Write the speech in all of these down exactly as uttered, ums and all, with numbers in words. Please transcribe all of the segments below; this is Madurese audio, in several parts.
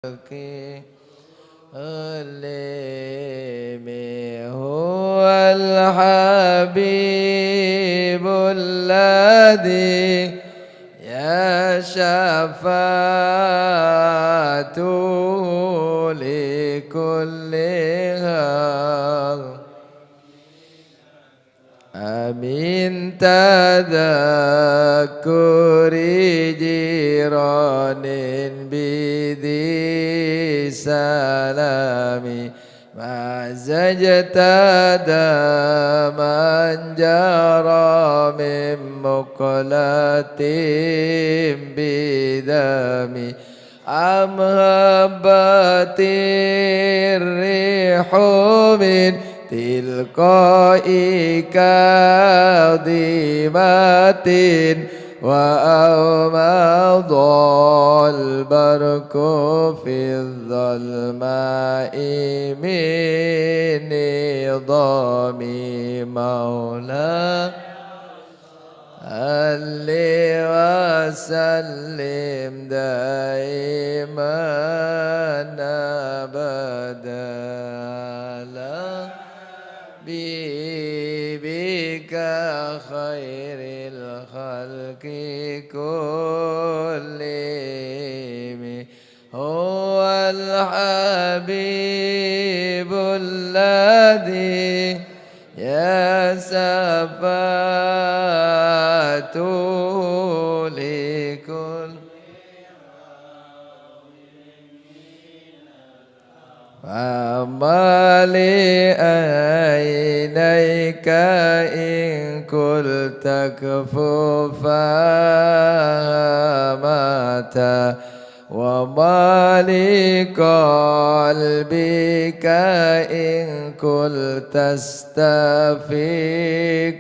الخلق كلهم، هو الحبيب الذي يا شفاعة لكل هوى. من تذكر جيران بذي سلام، مزجت دما جرى من مقلة بدم. أم هبت الريح من تلقاء كاظمة، وأومض البرق في الظلماء من نظام مولاي. صل وسلم دائما أبدا على حبيبك خير الخلق كلهم. هو الحبيب الذي يا شفاعة لكل. فما لعينيك إن قلت اكف فهمتا، وما لقلبك إن قلت استفق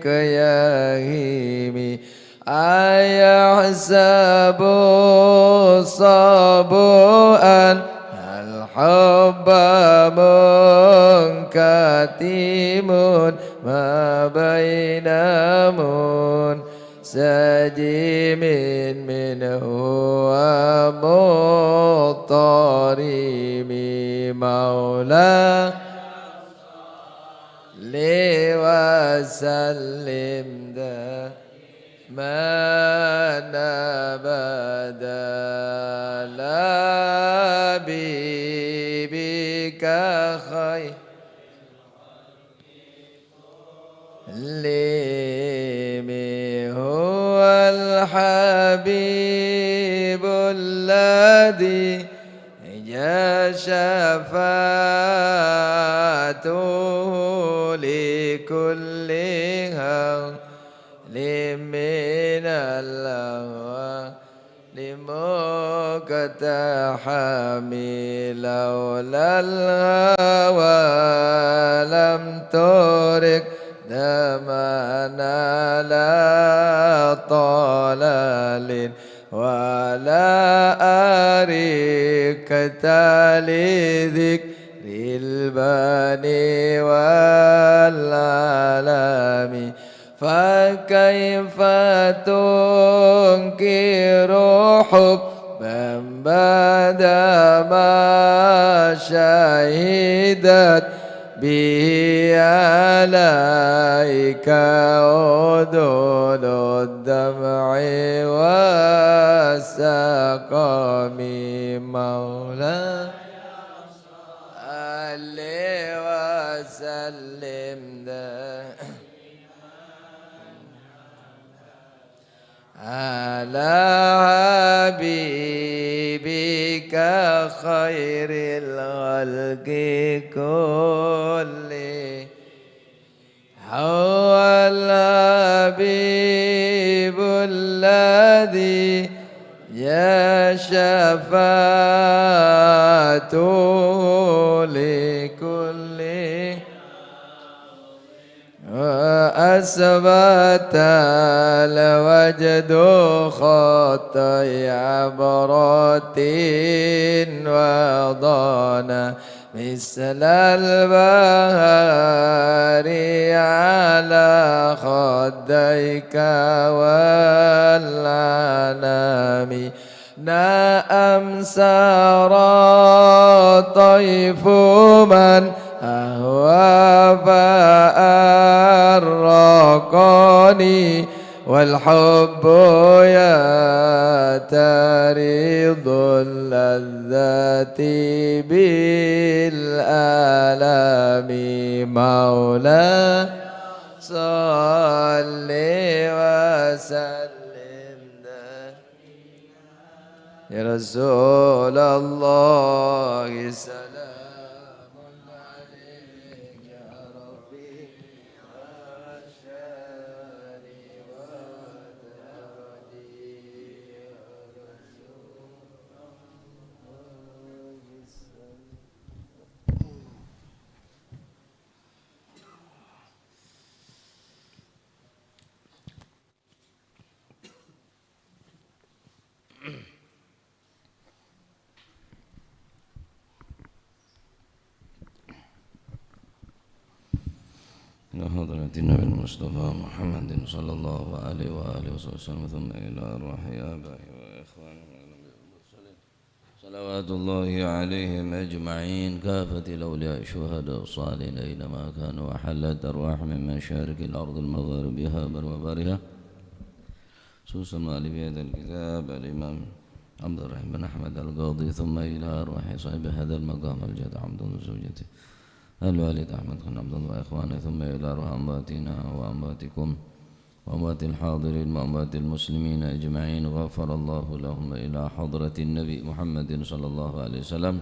يهيم. أيحسب الصبو أن الحب منكتم ما بين منسجم منه ومضطرم. مولاي صل وسلم دائما أبدا على حبيبك خير الخلق. هو الحبيب الذي يا شفاعته لكل هول من الأهوال مقتحم. لولا الهوى لم ترق دما على طلل، ولا أرقت لذكر البني والعلم. فكيف تنكر حبا بعدما شهدت به عليك عدول الدمع والسقم؟ مولاي صل وسلم دائما على حبيبك خير الخلق كلهم. هو الحبيب الذي يا شفاعته لكل وأثبت الوجد خطي عبرة وضانا مثل البحر على خديك والأنام. أمسى طيف من أهوى فأرقني، والحب يعترض اللذات بالآلام. مولاي صل وسلم يا رسول الله، سلام عليك يا ربي، وعشاني وتردي يا رسول الله. إلى حضرة النبي المصطفى محمد صلى الله عليه وآله وصحبه وسلم، ثم إلى أرواح آبائه وإخوانه المرسلين، صلوات الله عليهم أجمعين، كافة الأولياء الشهداء الصالحين أينما كانوا، وحلت أرواح من مشارق الأرض المغاربها بر وبرها، خصوصا مؤلف هذا الكتاب الإمام عبد الرحيم بن أحمد القاضي، ثم إلى أرواح صاحب هذا المقام الجد عبد الله زوجته الوالد أحمد خان عبد الله وإخوانه، ثم إلى أرواح أمواتنا وأمواتكم وأموات الحاضرين وأموات المسلمين أجمعين، غفر الله لهم، إلى حضرة النبي محمد صلى الله عليه وسلم.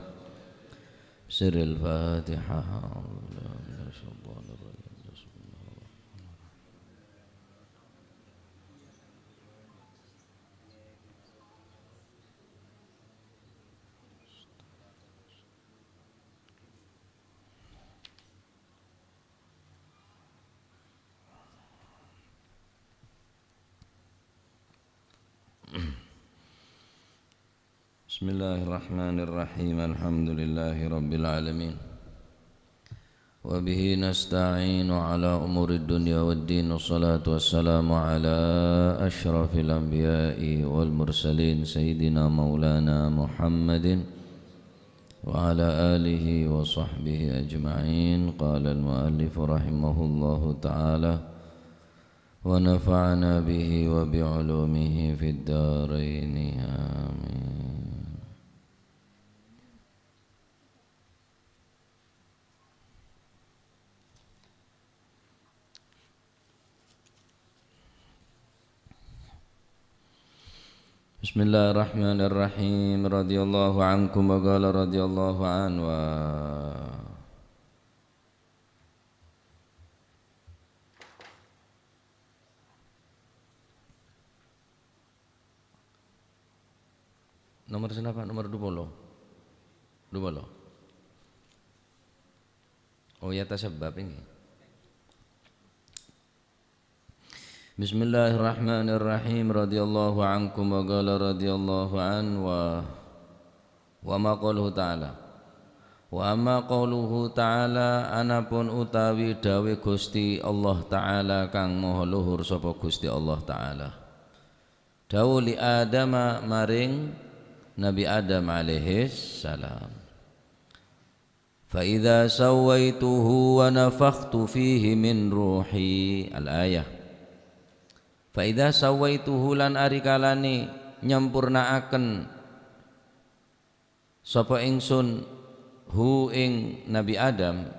سر الفاتحة. أعوذ بالله من الشيطان الرجيم. بسم الله الرحمن الرحيم. بسم الله الرحمن الرحيم. الحمد لله رب العالمين. وبه نستعين على أمور الدنيا والدين. والصلاة والسلام على أشرف الأنبياء والمرسلين سيدنا مولانا محمد وعلى آله وصحبه أجمعين. قال المؤلف رحمه الله تعالى: ونفعنا به وبعلومه في الدارين. آمين. بسم الله الرحمن الرحيم. رضي الله عنكم وقال رضي الله عنه. Nomor sinapa? Nomor dua puluh. Dua puluh. Oh, ya, tasabab ini. Bismillahirrahmanirrahim. Radhiyallahu ankum wa qala radhiyallahu an wa, wa ma qauluhu ta'ala. Wa amma qauluhu ta'ala, anapun utawi dawe Gusti Allah Ta'ala kang maha luhur sapa Gusti Allah Ta'ala. Dawuh li Adama maring Nabi Adam alaihissalam. "Fa idza sawaituhu wa nafakhtu fihi min ruhi." Al-ayah. "Fa idza sawaituhu," lan ari kalane nyampurnaaken sapa ingsun hu ing Nabi Adam,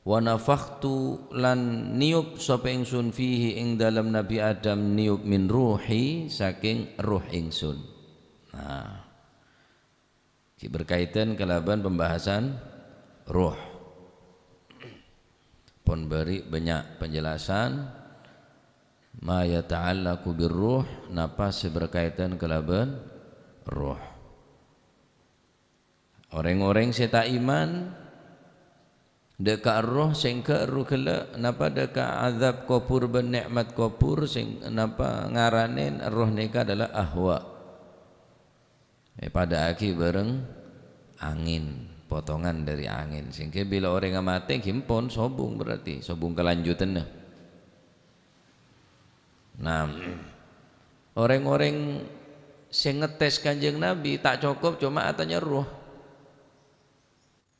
"wa nafakhtu," lan niup sapa ingsun, "fihi," ing dalem Nabi Adam, niup, "min ruhi," saking ruh ingsun. Nah, ki berkaitan kalaban pembahasan ruh. Pon bari banyak penjelasan, ma yata'allaqu bir ruh, napa se berkaitan kalaban ruh. Oreng-oreng se ta' iman dha' ka erroh sengga erroh gella', napa dha' ka azab kobur ban ne'mat kobur, seng-, napa ngarane erroh neka adalah ahwa. Epada'agi bareng angin, potongan dari angin. Sengga bila orengnga mate, gi empon sobung berarti, sobung kelanjutanna. Nah, oreng-oreng sè ngetes Kanjeng Nabi ta' cokop coma atanya roh.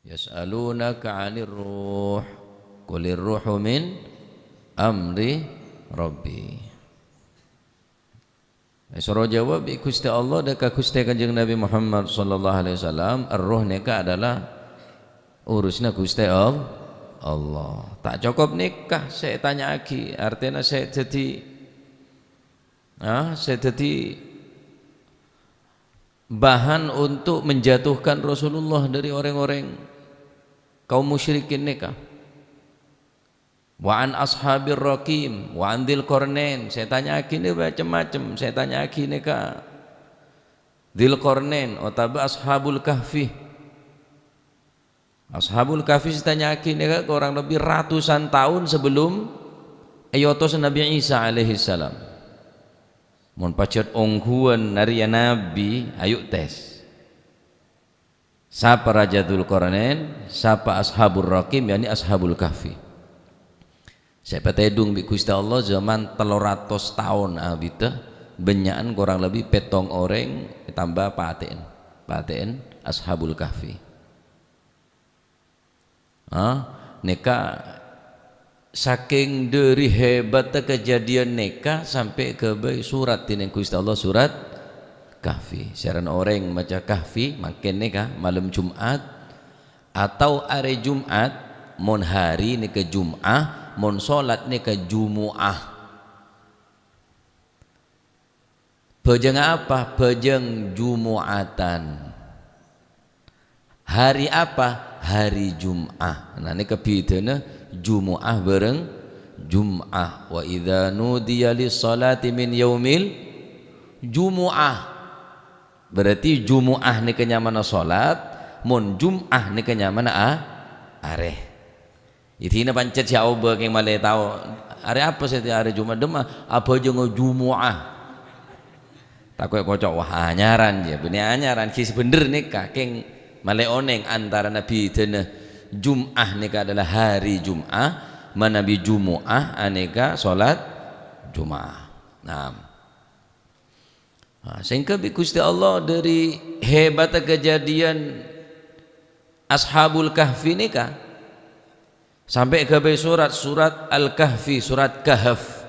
"Yas'alunaka 'anir ruh, qulir ruhu min amri rabbi." Èsoro jawab bi' Ghustè Allah, dâ' ka Ghustè Kanjeng Nabi Muhammad sallallahu alaihi wasallam, "Erroh nèka adalah urusanna Ghustè Al-, Allah." Ta' cokop nèka sè ètanya'aghi, artèna sè dhâddhi, ah, sè dhâddhi bahan untuk menjatuhkan Rasulullah dâri orèng-orèng kaum musyrikin nèka. "Wa an ashabir raqim, wa an Dzulqarnain." Sè ètanya'aghi nè macem-macem, sè ètanya'aghi nèka Dzulqarnain otabâ Ashabul Kahfi. Ashabul Kahfi sè ètanya'aghi nèka kurang lebbi ratusan taon sebelum èotos Nabi Isa alaihissalam. Mon pajhât ongghuwân arèya nabi, ayo tes. Sapa Raja Dzulqarnain, sapa Ashabur Raqim, yakni Ashabul Kahfi. Sè èpatèdung bi' Ghustè Allah zaman tello ratos taon abiddhâ, bânnya'an korang lebbi pèttong orèng, tamba patè'en. Patè'en Ashabul Kahfi. Ah, nèka sakèng dâri hebatta kadhâddhiyân nèka sampè' ghâbây surat dhinèng Ghustè Allah, surat Kahfi. Sèrana orèng maca Kahfi mangkèn nèka malem Jum'at atau arè Jum'at, mon hari nèka Jum'ah, mon solat nèka Jumu'ah. Bhâjângnga apa? Bhâjâng Jumu'atan. Hari apa? Hari Jum'ah. Nah, nèka bhidhâna Jumu'ah bhâreng Jum'ah. "Wa idza nudiya lis-sholati min yaumil jumu'ah." Berarti Jumu'ah nèka nyamana solat, mon Jum'ah nèka nyamana a-, arè. Idina pancèt sè aobâ kèng malè tao. Arè apa sè arè Jum'at? Dâmma abhâjângnga Jumu'ah. Tako' èkoco', wah, anyaran, yâ. Bânnè anyaran, ghi' sè bhendher nèka, kèng malè onèng antarana bhidhâna Jum'ah nèka adalah hari Jum'ah, manabi Jumu'ah anèka solat Jum'ah. Nah. Nah, sèngghâ bi' Ghustè Allah dâri hebatta kadhâddhiyân Ashabul Kahfi nèka, sampè' ghâbây surat, surat Al-Kahfi, surat Kahf.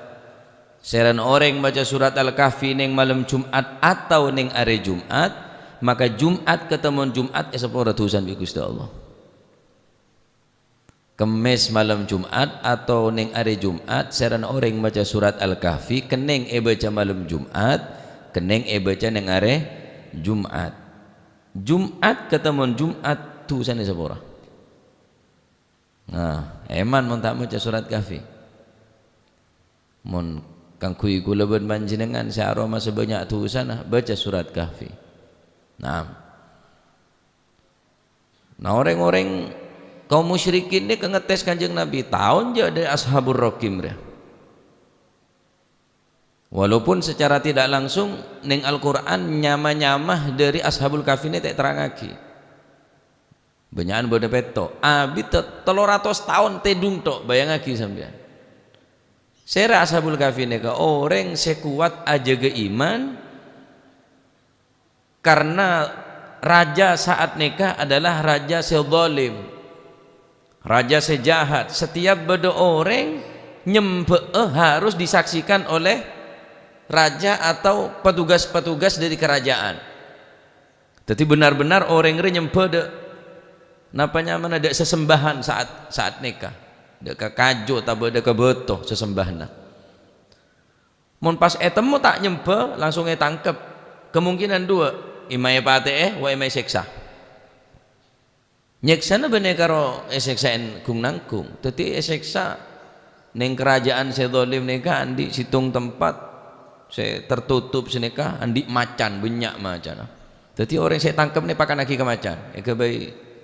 Sèrana orèng maca surat Al-Kahfi nèng malem Jum'at atau nèng arè Jum'at, maka Jum'at katemmo Jum'at èsapora dhusana bi' Ghustè Allah. Kemmès malem Jum'at atau nèng arè Jum'at, sèrana orèng maca surat Al-Kahfi, kennèng èbâca malem Jum'at, kennèng èbâca nèng arè Jum'at. Jum'at katemmo Jum'at, dhusana sapora. Nah, èman mon ta' maca surat Kahfi. Mon kaangghuy kaulâ bân panjhennengngan sè aromasa bânnya' dhusana, bâca surat Kahfi. Nah. Nah, orèng-orèng kaum musyrikin nèka ngetes Kanjeng Nabi, taon jâ' dâri Ashabur Raqim rèya. Walaupun secara tidak langsung nèng Al-Qur'an nyama-nyama dâri Ashabul Kahfi nè ta' èterrangngaghi. Bânnya'an bâdâ pètto', abiddhâ tello ratos taon tèdung tok, bâjângngaghi sampèyan. Sèra Ashabul Kahfi nèka orèng sè kowat ajâgâ iman, Karena raja saat nèka adalah raja sè zalim, raja sè jahat. Setiap bâdâ orèng nyembhâ'â harus disaksikan oleh raja atau petugas-petugas dari kerajaan. Dhâddhi, benar-benar orèng rè nyembhâ dâ', napa nyamana, dâ' sesembahan saat, saat nèka. Dâ' ka kaju otabâ dâ' ka bâto sesembahanna. Mon pas ètemmo ta' nyembhâ, langsung ètangkep. Kemungkinan dua, èmaè patè'è, wa èmaè sèksa. Nyèksana bânnè karo èsèksaè ghung-nangghung. Dhâddhi èsèksa nèng karaja'an sè zalim nèka andi' sèttong tempat sè tertutup sè nèka andi' macan, bânnya' macanna. Dhâddhi orèng sè ètangkep nè pakannaghi ka macan, èghâbây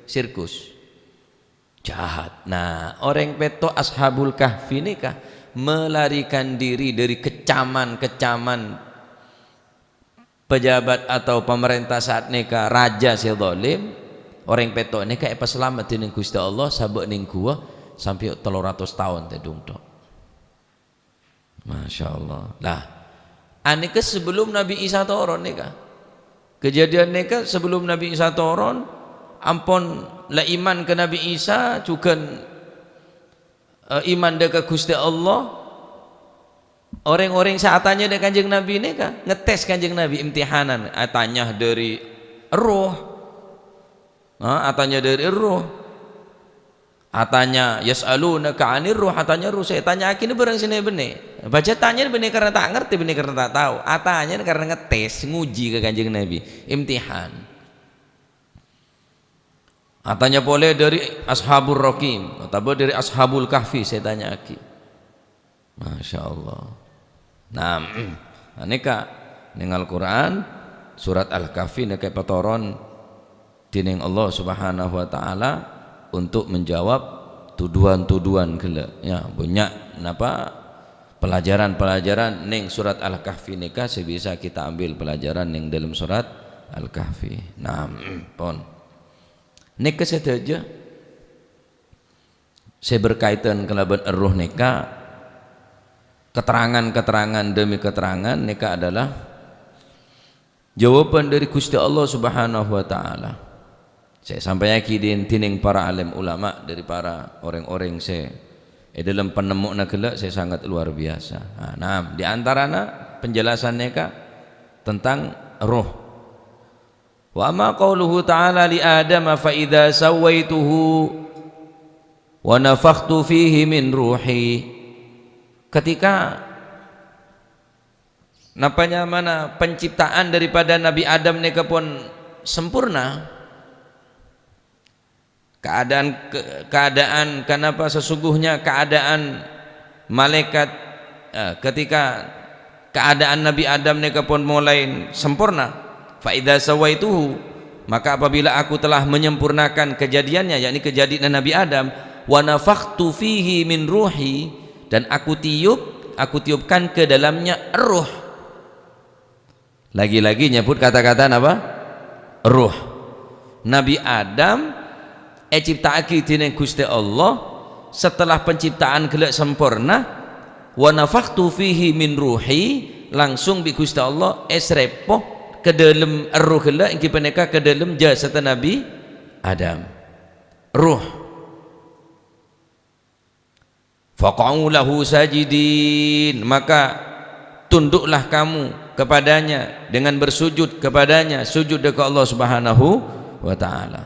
sirkus. Jahat. Nah, orèng pètto' Ashabul Kahfi nèka melarikan diri dari kecaman-kecaman pejabat atau pemerintah saat nèka, raja sè zalim, orèng pètto' nèka èpasalamet dènèng Ghustè Allah sabâ' nèng ghuwâ sampè' tello ratos taon tèdung tok. Masya Allah. Lah, anèka sebelum Nabi Isa toron nèka. Kejadian nèka sebelum Nabi Isa toron, ampon la iman ka Nabi Isa, jhughân, eh, iman dâ' ka Ghustè Allah. Orèng-orèng sè atanya dâ' Kanjeng Nabi nèka, ngetes Kanjeng Nabi, imtihanan, atanya dâri erroh. Ha, atanya dâri erroh. Atanya, "Yas'alunaka 'anir ruh," atanya ruh, sè ètanya'aghi bârâng sè nè-, bânnè. Bâjâ tanya bânnè karena ta' ngartè, bânnè karena ta' tao. Atanya karena ngetes, nguji ka Kanjeng Nabi, imtihan. Atanya polè dâri Ashabur Raqim, otabâ dâri Ashabul Kahfi sè ètanya'aghi. Masya Allah. Nah, anèka nèng Al-Qur'an, surat Al-Kahfi nèka èpatoron dhinèng Allah Subhanahu wa Ta'ala untuk menjawab tuduhan-tuduhan ghellâ'. Ya, bânnya' napa pelajaran-pelajaran nèng surat Al-Kahfi nèka sè bisa kita ambil pelajaran nèng dâlem surat Al-Kahfi. Nah, pon. Nèka sadhâjâ sè berkaitan kalabân erroh nèka, keterangan-keterangan demi keterangan nèka adalah jawaban dâri Ghustè Allah Subhanahu wa Ta'ala. Sè èsampèyaghi dhin-, dhinèng para alim ulama, dâri para orèng-orèng sè è dâlem panemmo'na ghellâ' sè sangat luar biasa. Nah, nah, di antarana penjelasan nèka tentang roh. Wa amma qauluhu ta'ala li Adama fa idza sawaituhu wa nafakhtu fihi min ruhi. Ketika napa nyamana penciptaan daripada Nabi Adam nèka pon sampurna, keadaan ke-, keadaan, kenapa sesungguhnya keadaan malaikat, eh, ketika keadaan Nabi Adam nèka pon molaè sampurna, fa idza sawaituhu, maka apabila aku telah menyempurnakan kejadiannya, yakni kejadiannya Nabi Adam, wa nafakhtu fihi min ruhi, dan aku tiup, aku tiupkan ke dalamnya roh. Lagi-lagi nyebut kata-kata napa? Roh. Nabi Adam ècipta'aghi dhinèng Ghustè Allah, setelah penciptaan ghellâ' samporna, "Wa nafakhtu fihi min ruhi," langsung bi' Ghustè Allah èsrèpo ka dâlem erroh ghellâ', èngghi panèka ka dâlem jasadda Nabi Adam. Roh. "Faqa'u lahu sajidin," maka tunduklah kamu kepadanya dengan bersujud kepadanya, sujud ka Allah Subhanahu wa Ta'ala.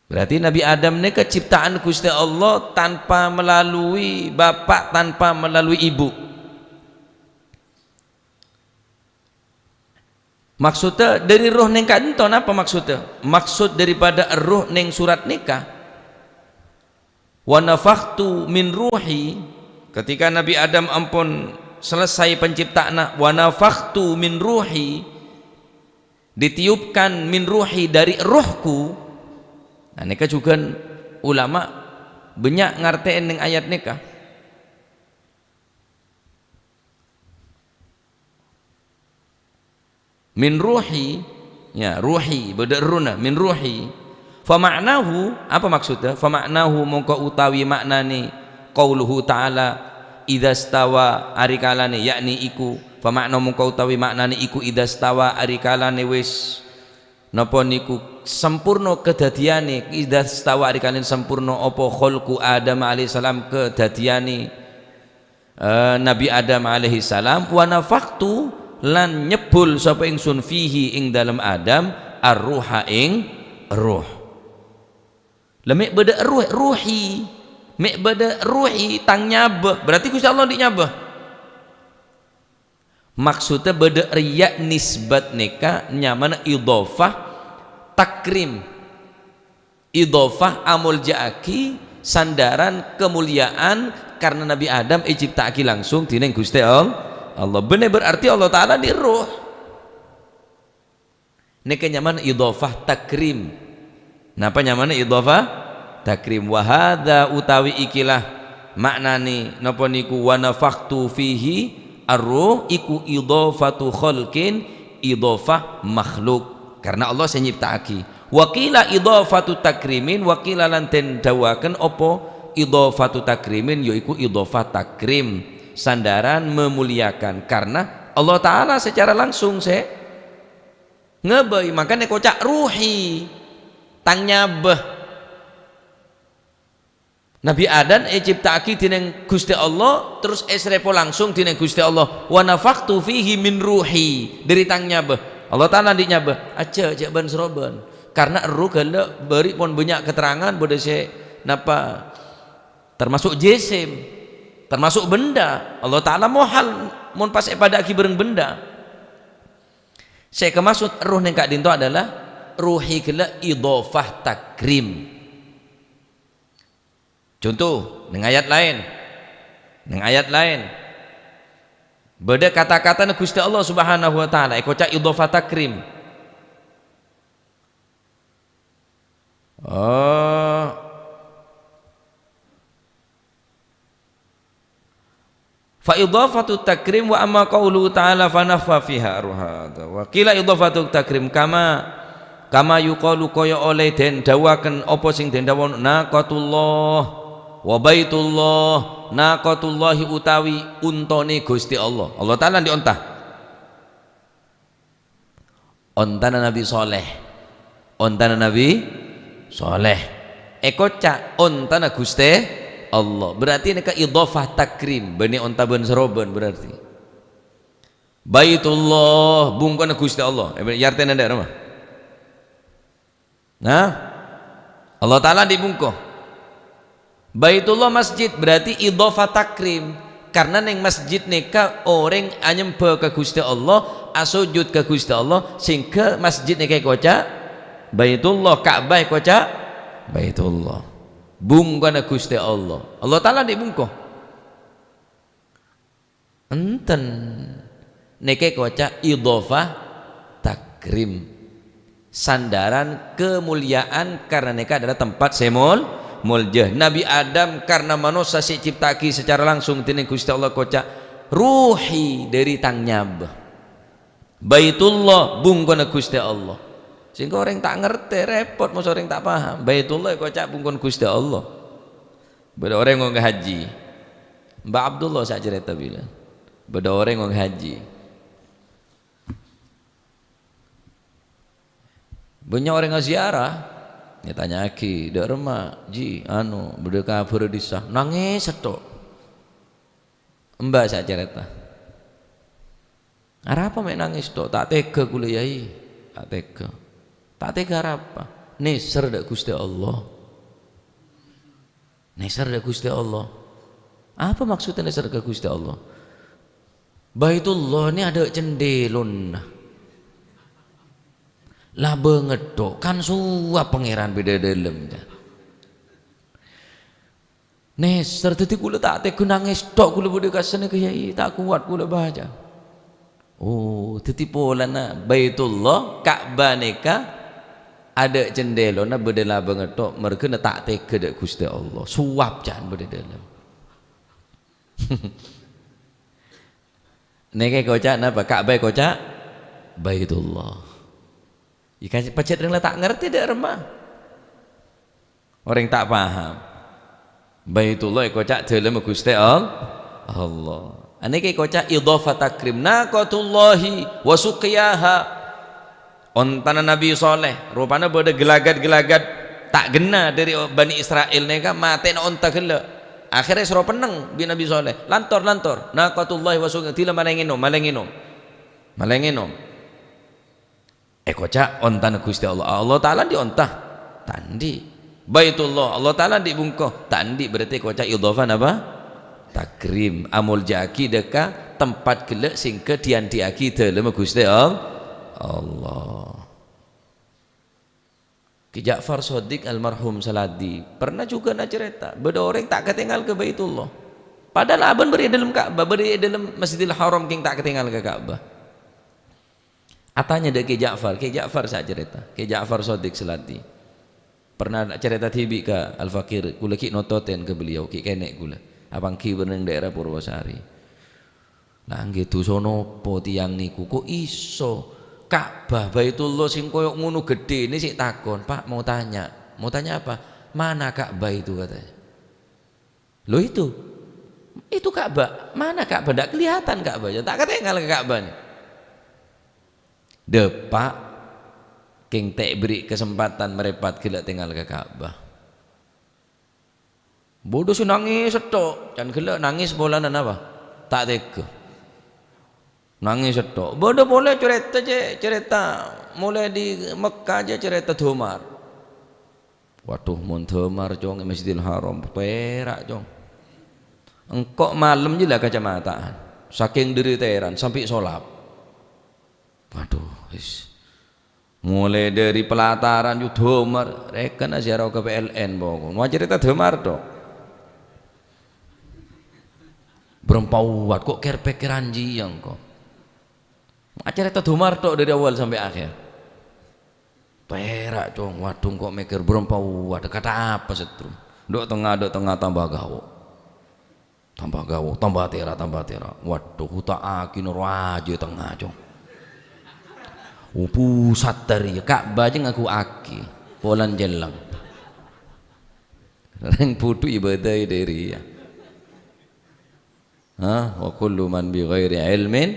Berarti Nabi Adam nèka ciptaan Ghustè Allah tanpa melalui bapak, tanpa melalui ibu. Maksudnya dari roh nèng ka'dinto napa maksudnya? Maksud daripada roh nèng surat nèka, "Wa nafakhtu min ruhi," ketika Nabi Adam ampon selesai pencipta'anna, "Wa nafakhtu min ruhi," ditiupkan min ruhi dari rohku. Nah, nèka jhughân ulama bânnya' ngartè'è nèng ayat nèka. Min ruhi, ya, ruhi, bâdâ errohna, min ruhi. Fa ma'nahu, apa maksudnya? Fa ma'nahu mongko utawi ma'nane qauluhu ta'ala, "Idza stawa," ari kalane, yakni iku, fa ma'na mongko utawi ma'nane iku, "Idza stawa," ari kalane wis napa niku sampurna kadadiyane, "Idza stawa," ari kalane sampurna apa khalqu Adam alaihissalam kadadiyane eh, Nabi Adam alaihissalam, "Wa nafakhtu," lan nyebbhul sapa ingsun, "fihi," ing dalem Adam, "ar-ruha," ing roh. Lah, me' bâdâ roh, ruhi. Me' bâdâ ruhi, tang nyabâ. Berarti Gusti Allah andi' nyabâ. Maksudnya bâdâ rèya nisbat nèka nyamana idhofah takrim. Idhofah amolja'aghi sandaran kemuliaan karena Nabi Adam ècipta'aghi langsung dhinèng Guste All-, Allah. Bânnè berarti Allah Ta'ala andi' roh. Nèka nyamana idhofah takrim. Napa nyamana idhofah takrim? Wa hadza utawi ikilah ma'nane napa niku wa nafakhtu fihi ar-ruh iku idhofatu khalqin, idhofah makhluk. Karena Allah sè nyipta'aghi. Wa qila idhofatu takrimin, wa qila lan den dhawuhaken apa idhofatu takrimin, yaiku idhofah takrim, sandaran memuliakan. Karena Allah Ta'ala secara langsung sè Ngabâi, mangkana èkoca' ruhi, tang nyabâ. Nabbhi Adam ècipta'aghi dhinèng Ghustè Allah, terros èsrèpo langsung dhinèng Ghustè Allah, "Wa nafakhtu fihi min ruhi," dhâri tang nyabâ. Allah Ta'ala andi' nyabâ, "Ajjhâ', jhâ' bân-sèrobân." Karna erroh ghellâ' bâri' pon bânnya' keterangan, bâdâ sè napa? Termasuk jisim, termasuk benda. Allah Ta'ala mohal mon pas èpadâ'âghi bhârâng benda. Sè èkamaksod erroh nèng ka'dinto adalah ruhi ghellâ' idhofah takrim. Conto, nèng ayat laèn. Nèng ayat laèn. Bâdâ kata-katana Ghustè Allah Subhanahu wa Ta'ala, èkoca' idhofah takrim. Oh. Fa idhafatu takrim wa amma qauluhu ta'ala fa nafakhna fiha ruha. Wa qila idhafatu takrim kama, kama yuqalu kaya oleh den dawuhaken apa sing den dawuha naqatullah wa baitullah, naqatullahi utawi untane Gusti Allah. Allah Ta'ala andi' onta. Ontana Nabi Saleh. Ontana Nabi Saleh. Èkoca' ontana Guste Allah. Berarti nèka idhofah takrim. Bânnè onta bân-sèrobân berarti. Baitullah, bungkona Guste Allah. Eh, artèna dâ' remma? Nah, Allah Ta'ala andi' bungko. Baitullah masjid, berarti idhofah takrim. Karna neng masjid nèka orèng anyembhâ ka Guste Allah, asojud ka Guste Allah, sehingga masjid nèka èkoca' Baitullah, Ka'bah èkoca' Baitullah. Bungkona Guste Allah. Allah Ta'ala andi' bungko. Enten. Nèka èkoca' idhofah takrim. Sandaran kemuliaan karna nèka adalah tempat sè mol-, molja. Nabi Adam karna manossa sè ècipta'aghi secara langsung dèneng Guste Allah èkoca' ruhi dâri tang nyabâ. Baitullah, bungkona Guste Allah. Sehingga orèng ta' ngartè, repot mosè orèng ta' paham. Baitullah èkoca' bungkona Guste Allah. Bâdâ orèng ngong haji. Mbah Abdullah sè acarèta bilân. Bâdâ orèng ngong haji. Bânnya' orèng aziarah, ètanya'aghi, "Dâ' remma, Ji, anu, bâdâ kabhâr è dissa?" Nangès sèttong. Mbah sè acarèta. "Arapa mè' nangès, Tok?" "Ta' tega kaulâ, Yai. Ta' tega." "Ta' tega arapa?" "Nèser dâ' Guste Allah." "Nèser dâ' Guste Allah." "Apa maksudda nèser ka Guste Allah?" "Baitullah nè adâ' cendhèlonna. Labângnga tok, kan sowap Pangèran bâdâ dâlem, jâ." "Nèser, dâddhi kaulâ ta' tega nangès tok, kaulâ bâdâ ka sènè ka Yai, ta' kowat kaulâ bâca." Oh, dâddhi polana Baitullah, Ka'bah nèka adâ' cendhèlonna bâdâ labângnga tok, merghâna ta' tega dâ' Guste Allah. Sowap can bâdâ dâlem. Nèka èkoca' napa? Ka'bah èkoca' Baitullah. Yâ, kan pajhât rèng la ta' ngartè dâ' remma. Orèng ta' paham. Baitullah èkoca' dâlemma Guste All-, Allah. Anèka èkoca' idhofah takrim. Naqatullahi wa suqyaha. Ontana Nabi Saleh. Rupana bâdâ gelagat-gelagat ta' ghenna dâri Bani Isra'il nèka matèna onta ghellâ'. Akhèrra èsoro pennèng bi' Nabi Saleh. "Lantor, lantor. Naqatullahi wa suqyaha. Dila malè ngènom, malè ngènom. Malè ngènom." Èkoca' ontana Guste Allah. Allah Ta'ala andi' onta? Ta' andi'. Baitullah, Allah Ta'ala andi' bungko? Ta' andi'. Berarti èkoca' idhofah napa? Takrim. Amoljâ'aghi dâ' ka tempat ghellâ' sè èngghâ èandi'aghi dâlemma Guste All-, Allah. Ki Ja'far Shadiq almarhum Saladi pernah juga na-, carèta, bâdâ orèng ta' katèngal ka Baitullah. Padahal abâ'na bâdâ è dâlem Ka'bah, bâdâ è dâlem Masjidil Haram kèng ta' katèngal ka Ka'bah. Atanya dâ' Kè Ja'far, Kè Ja'far sè acarèta, Kè Ja'far Shadiq Saladi. Pernah acarèta dhibi' ka Al-Fakir, kaulâ ghi' nototèn ka beliau, ghi' kènè' kaulâ. Apangghi bâreng daerah Purwosari. Nah, ngghi, dhusa napa tiyang niku? Kok iso? Ka'bah Baitullah sing koyo ngono gedhene sik takon, "Pak, mau tanya." "Mau tanya apa?" "Mana Ka'bah itu?" katanya. "Loh, itu. Itu Ka'bah. Mana Ka'bah? Ndak kelihatan Ka'bahnya. Tak ketengal ke Ka'bah nih." Dâpa', Kèng ta' èberri' kasempadhân marèpat ghellâ' tèngal ka Ka'bah. Bâdâ sè nangès sèttong, can ghellâ' nangès polana napa? Ta' tèghâ. Nangès sèttong. Bâdâ polè carèta, cè', carèta molaè dâri Mekkah jâ' carèta dâmar. Waduh, mon dâmar, Cong, è Masjidil Haram, pèra', Cong. Engko' malem jâ la kacamata'an. Sakèng dâri Tèran sampè' Solap. Waduh, wis. Molaè dâri pelataran jâ' dâmar, rèkèna ziarah ka P L N pokok. Wah, carèta dâmar, Dok. Bârâmpa wat, kok kèr-pèkkèran jiyâ engko'. Acarèta dâmar tok dâri awal sampè' akhèr. Pèra', Cong. Waduh, engko' mèkkèr bârâmpa wat, kata apa, Setrum? Dâ' tengnga, dâ' tengnga tamba gawo. Tamba gawo, tamba tèra', tamba tèra'. Waduh, uta'aghi noro' ajâ tengnga, Cong. Ubu sattèr, yâ, Ka'bah jâ' ngaghughi. Polana jelleng. Rèng budhu ibâdâh dâri, yâ. Ha? "Wa kullu man bi ghairi ilmin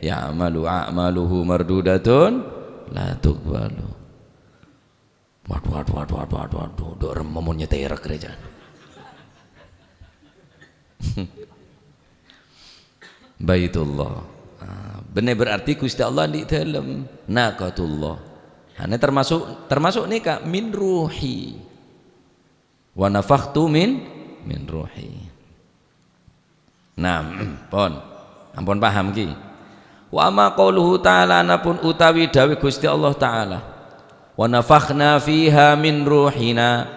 ya'malu a'maluhu mardudatun la tuqbalu." Waduh, waduh, waduh, waduh, waduh, waduh. Dâ' remma mon nyètèrek rè, jân. Baitullah. Ah, bânnè berarti Ghustè Allah andi' dâlem. Naqatullah. Ane termasuk, termasuk nèka min ruhi. "Wa nafakhtu min, min ruhi." Nah, pon. Ampon paham ki? "Wa amma qauluhu ta'ala," anapun utawi dawuh Ghustè Allah Ta'ala, "Wa nafakhna fiha min ruhina."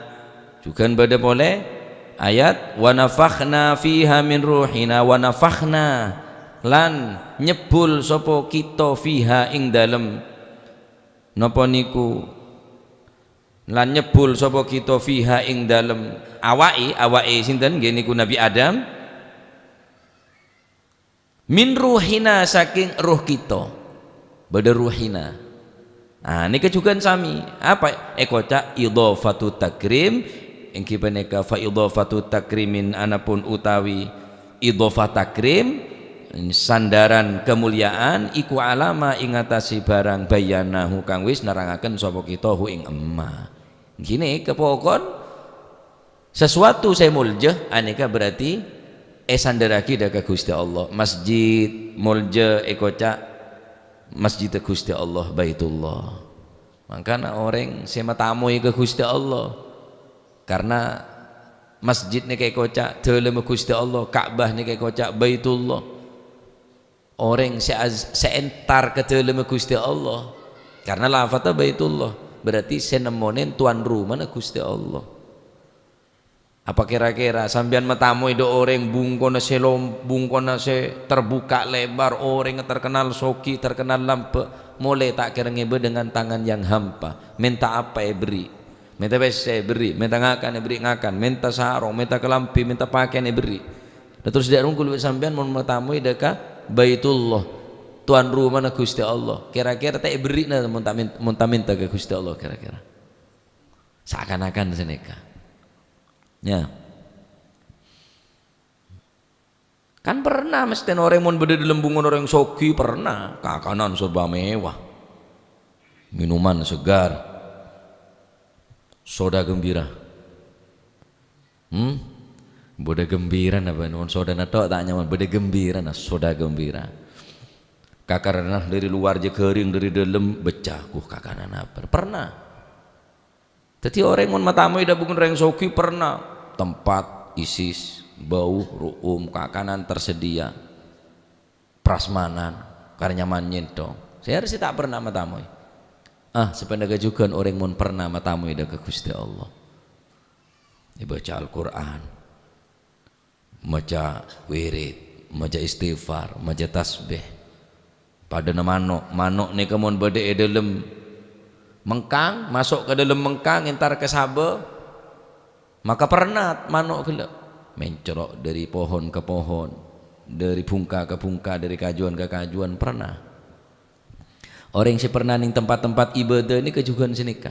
Jhughân bâdâ polè ayat, "Wa nafakhna fiha min ruhina," wa nafakhna, lan nyebbhul sapa kita fiha ing dalem. Napa niku? Lan nyebbhul sapa kita fiha ing dalem awake, awake sinten? Nggih niku Nabi Adam. Min ruhina, saking ruh kita. Bâdâ ruhina. Nah, nèka jhughân sami. Apa èkoca' idhofatu takrim? Èngghi panèka fa idhofatu takrimin anapun utawi idhofah takrim, sandaran kemuliaan iku alama ing atase barang bayyanahu kang wis nerangaken sapa kita hu ing emma. Gini, kepokon sesuatu sè molja, anèka berarti èsandarraghi dâ' ka Ghustè Allah. Masjid molja èkoca' masjidda Ghustè Allah, Baitullah. Mangkana orèng sè matamoy ka Ghustè Allah, karena masjid nèka èkoca' dâlemma Ghustè Allah, Ka'bah nèka èkoca' Baitullah. Orèng sè az-, sè entar ka dâlemma Ghustè Allah, karena lafadda Baitullah, berarti sè nemmonè tuan rumana Ghustè Allah. Apa kira-kira sampèyan matamoy dâ' orèng bungkona sè lom-, bungkona sè terbuka lebar, orèng terkenal sogi, terkenal lambâ', molè ta' kèra ngèbâ dengan tangan yang hampa? Mènta apa èberri'? Mènta pèssè èberri', mènta ngakan èberri' ngakan, mènta sarong, mènta kalambhi, mènta pakèyan èberri'. Lah terros dâ' rong kaulâ bi' sampèyan mon matamoy dâ' ka Baitullah, tuan rumana Ghustè Allah, kèra-kèra ta' èberri'na mon ta' mèn-, mon ta' mènta ka Ghustè Allah kèra-kèra? Seakan-akan sanèka. Ya. Kan pernah mestèna orèng mon bâdâ dâlem bungkona orèng sogi, pernah. Kakanan serba mewah. Minuman segar. Soda gembira. Hmm? Bâdâ gembira napa? Mon sodana tok ta' nyaman. Bâdâ gembira, nah, soda gembira. Kakarana dâri luar jâ' ghâring, dâri dâlem becca. Kuh, kakanan apa? Pernah. Dhâddhi orèng mon matamoy dâ' bungkona orèng sogi pernah, tempat isis, bâu, ru'um, kakanan tersedia, prasmanan, kar nyaman nyènthong. Sè arè sè ta' pernah matamoy. Ah, sapanèka jhughân orèng mon pernah matamoy dâ' ka Ghustè Allah. Èbâca Al-Qur'an. Maca wirid, maca istighfar, maca tasbih. Padâna mano', mano' nèka mon bâdâ è dâlem mengkang, maso' ka dâlem mengkang, entar ka sabâ, maka pernat mano' ghellâ'. Mencrok dâri pohon ka pohon, dâri bhungka ka bhungka, dâri kajuan ka kajuan, pernah. Orèng sè pernah neng tempat-tempat ibâdâh nèka jhughân sanèka.